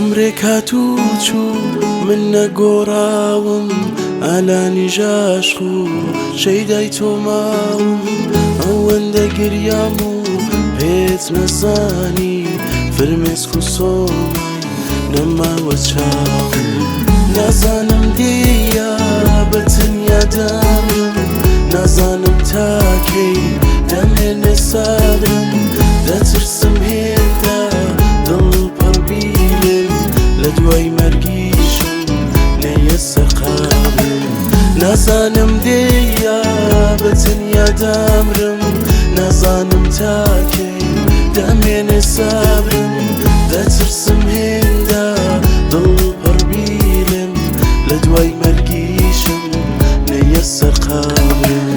عومرێک هات و چوو من نەگۆڕاوم ئالانیش عاشق و شەیدای تۆ ماوم ئەوەندە گریام و پێت نەزانی فرمێسک و سۆمای نەماوە چاوم نازانم دێیا بە تەنیا دامرم نازانم تاکەی دەمێنێ سابرم دەترسم هێندە دڵ پڕ بیلم لە دوای مەرگیشم نەیە سەر قابرم نازانم دێیا بە تەنیا دامرم نازانم تاکەی دەمێنێ سابرم دەترسم هێندە دڵ پڕ بیلم لە دوای مەرگیشم نەیە سەر قابرم.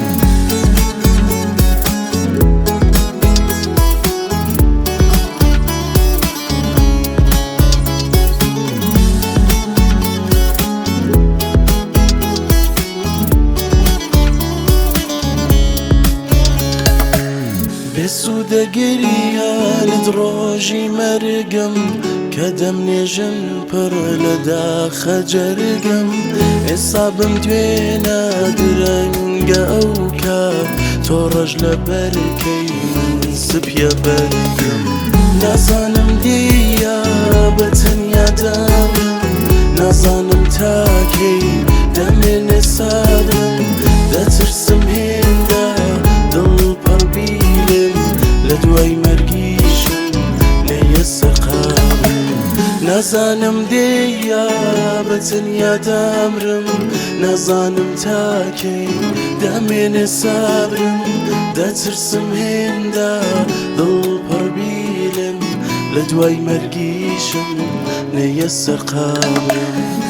بێسوودە گریانت ڕۆژی مەرگم کە دەمنێژن پڕ لە داخە جەرگم ئێستا بمدوێنە درەنگە ئەو کات تۆ ڕەش لە بەرکەی من سپیە بەرگم نازانم دێیا بە تەنیا دامرم نازانم تاکەی دەمێنێ سابرم دەترسم هێندە دڵ پڕ بیلم لە دوای مەرگیشم نەیە سەر قابرم نازانم دێیا بە تەنیا دامرم نازانم تاکەی دەمێنێ سابرم دەترسم هێندە دڵ پڕ بیلم لە دوای مەرگیشم نەیە سەر قابرم.